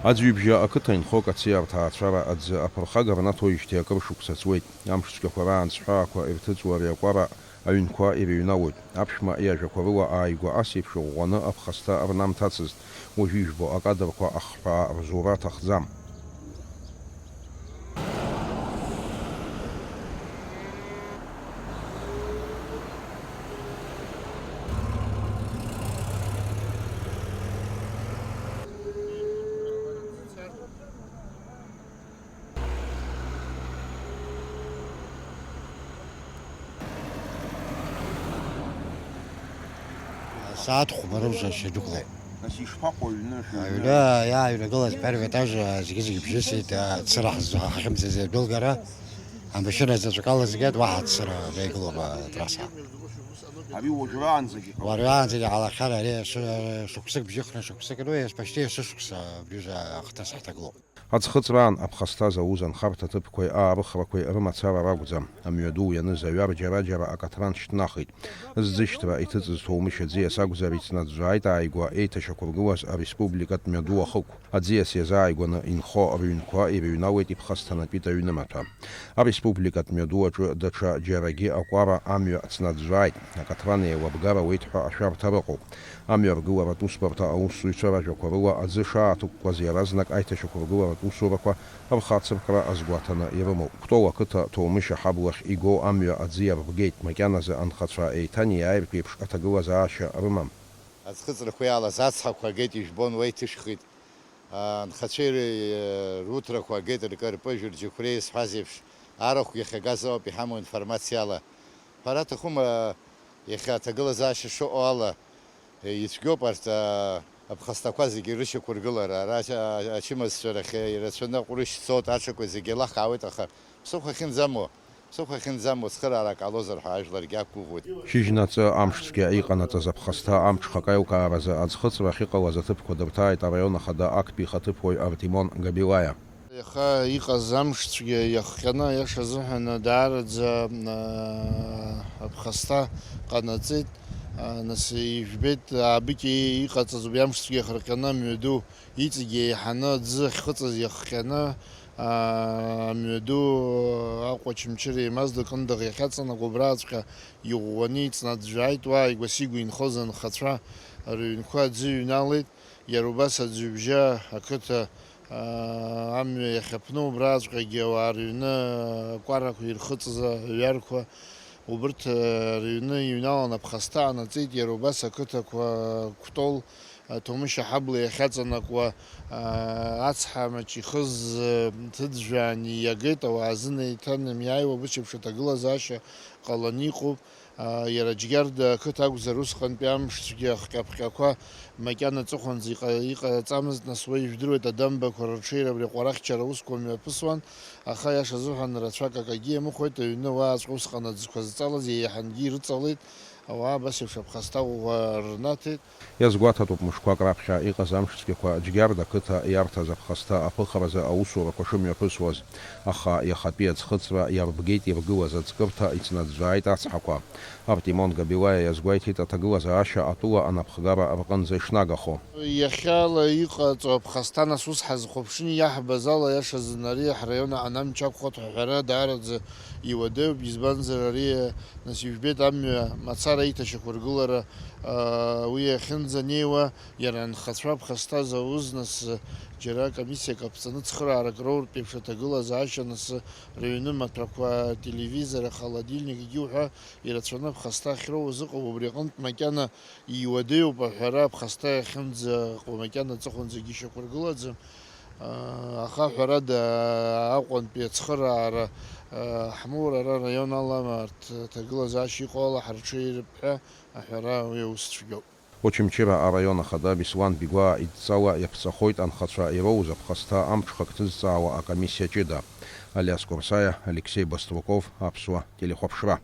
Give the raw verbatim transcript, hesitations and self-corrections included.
Аӡҩыбжьа ақыҭа инхо Кациа рҭаацәара аӡы аԥырхага рнаҭоижьҭеи акыр шықәса ҵуеит. Амш цәгьақәа раан ҵҳәаақәа ирҭыҵуа ари акәара аҩнқәа ирыҩналоит. Аԥшәма иажәақәа рыла ааигәа ас еиԥш иӷәӷәаны аԥхасҭа рнамҭацызт. Уажәы ижәбо акадрқәа ахҳәаа рзура аҭахӡам. Асааҭ хәба рымш ашьа дәықәлеит. Нас ишԥаҟоу аҩны шәыҩны? Аҩны иааҩнагылаз первый этаж, а, зегьы-зегьы бжьысит, а, цыра ҳзы-, ҳахьымӡаз адәылгара, амашьына заҵәык алазгеит, уаҳа цыра деигылоуп атрасса. Ари уажәраанӡагьы? Уажәраанӡагьы ҟалахьан ари шы-, шықәсык бжьыхны, шықәсык, ну, почти есышықәса абри аҩыза ахҭыс ҳҭагылоуп. Аӡхыҵраан аԥхасҭа зауз анхарҭа ҭыԥқәеи аарыхрақәеи рымацара ракәӡам. Амҩаду ианыз аҩар џьара-џьара акаҭран шьҭнахит. Зӡышьҭра иҭыҵыз Ҭоумышь аӡиас акәзар, ицнаӡәӡәааит ааигәа еиҭашьақәыргылаз ареспубликатә мҩаду ахықә. Аӡиас иазааигәаны инхо рыҩнқәа ирыҩналеит иԥхасҭанатәит аҩнымаҭәа. Ареспубликатә мҩаду аҿы даҽа џьарагьы акәара амҩа цнаӡәӡәааит. Акаҭран еилабгара ауеит ҳәа ашәарҭа рыҟоуп. Амҩа ргыларатә усбарҭа аусзуҩцәа ражәақәа рыла, аӡы шаатықәкуаз иаразнак аиҭашьақәыргыларатә усурақәа рхацыркра азгәаҭаны ирымоуп. Кәтол ақыҭа Ҭоумышь аҳаблахь игоу амҩа аӡы иарбгеит, макьаназы анхацәа еиҭанеиааиртә еиԥш аҭагылазаашьа рымам. Аӡхыҵрақәа иалаз ацҳақәа агеит, ижәбон, уа иҭышәхит. Анхацәеи р-, руҭрақәа агеит ркы-рпыжә, рџьықәреи зҳәаз еиԥш, арахә иахьагаз ауп иҳамоу информациала. Ҳәара аҭахума, иахьа аҭагылазаашьа шыҟоу ала, ицәгьоуп арҭ, а, аԥхасҭақәа зегьы рышьақәыргылара. Ара ача-, ачымазцәа рахь ирацәаны аҟәрышь цоит, аҽақәа зегьы еилахаауеит, аха ԥсыхәа ахьынӡамоу, ԥсыхәа ахьынӡамоу цхыраарак ҟалозар ҳәа ажәларгьы ақәгәыӷуеит. Шьыжьнаҵы амшцәгьа иҟанаҵаз аԥхасҭа амҽхак аилкааразы аӡхыҵра ахьыҟалаз аҭыԥқәа дырҭааит араион ахада актәи ихаҭыԥуаҩ Артемон Габилаиа. Иаха иҟаз амшцәгьа иахҟьаны, аиаша азыҳәан, даараӡа, аа, аԥхасҭа ҟанаҵеит. Аа, нас ижәбеит, аабыкьа иҟаҵаз убри амшцәгьа иахырҟьаны амҩаду иҵегь еиҳаны аӡы ахьхыҵыз иахҟьаны, аа, амҩаду Аҟәа Очамчыра еимаздо Кындыӷ иахьаҵанакуа убраҵәҟьа иӷәӷәаны иҵнаӡәӡәааит. Уа ааигәа-сигәа инхоз анхацәа рыҩнқәа аӡы ҩналеит. Иара убас аӡҩыбжьа ақыҭа, аа, амҩа иахьаԥну убраҵәҟьагьы ауаа рыҩны акәарақәа ирхыҵыз аҩарқәа, убырҭ, аа, рыҩны иҩналан аԥхасҭа ҟанаҵеит. Иара убас ақыҭақәа Кәтол, Ҭоумышь аҳабла иахьаҵанакуа, аа, ацҳа маҷ ихыз, ҭыӡәӡәаан иагеит, ауаа азын еиҭанымиааиуа, убыс еиԥш аҭагылазаашьа ҟаланы иҟоуп. Иара Џьгьарда ақыҭа акәзар, усҟантәи амшцәгьа ахҟьаԥҟьақәа макьана аҵыхәанӡа иҟа-, иҟаҵамызт, нас уа ижәдыруеит, адамбақәа рырҽеира абри аҟәарахьчара аусқәа мҩаԥысуан, аха, аиаша азыҳәан, рацәак акагьы иамыхәеит, аҩны уааҵәҟьа усҟан аӡқәа зҵалаз еиҳангьы ирыҵалеит, ауаа абас еиԥш аԥхасҭа ӷәӷәа рнаҭеит. Иазгәаҭатәуп, мышқәак раԥхьа иҟаз амшцәгьақәа Џьгьарда ақыҭа иарҭаз аԥхасҭа аԥыхразы аусурақәа шымҩаԥысуаз. Аха иахатәи аӡхыҵра иарбгеит иргылаз аӡкырҭа, ицнаӡәӡәааит ацҳақәа. Артемон Габилаиа иазгәеиҭеит, аҭагылазаашьа атәыла анапхгара рҟынӡа ишнагахо. Иахьала иҟаҵоу аԥхасҭа, нас, ус ҳазхәаԥшны иаҳбаз ала, иашазын ари ҳраион аҟны амч ақәхоит ҳәа аҳәара даараӡа иуадаҩуп, избанзар, ари, нас, ижәбеит амҩа мацара аиҭашьақәыргылара, аа, уи иахьынӡанеиуа, иара анхацәа аԥхасҭа зауз, нас, џьара комиссиак аԥҵаны цхыраарак роуртә еиԥш аҭагылазаашьа, нас, рыҩны маҭәақәа, телевизор, ахолодильник, егьи уҳәа, ирацәаны аԥхасҭа ахьроуз ыҟоуп, убри аҟынтә макьана иуадаҩуп аҳәара, аԥхасҭа иахьынӡаҟоу макьана аҵыхәанӡагьы ишьақәыргылаӡам. Аха, ҳәарада, Аҟәантәи ацхыраара ҳмоур, ара араион ала арҭ аҭагылазаашьа иҟоу ала ҳарҽеирп ҳәа аҳәара уи аус цәгьоуп. Очамчыра араион ахада Беслан Бигәаа идҵала иаԥҵахоит анхацәа ироуз аԥхасҭа амҽхак ҭызҵаауа акомиссиа ҷыда. Алиас Курсаиа, Алексеи Баструков, Аԥсуа телехәаԥшра.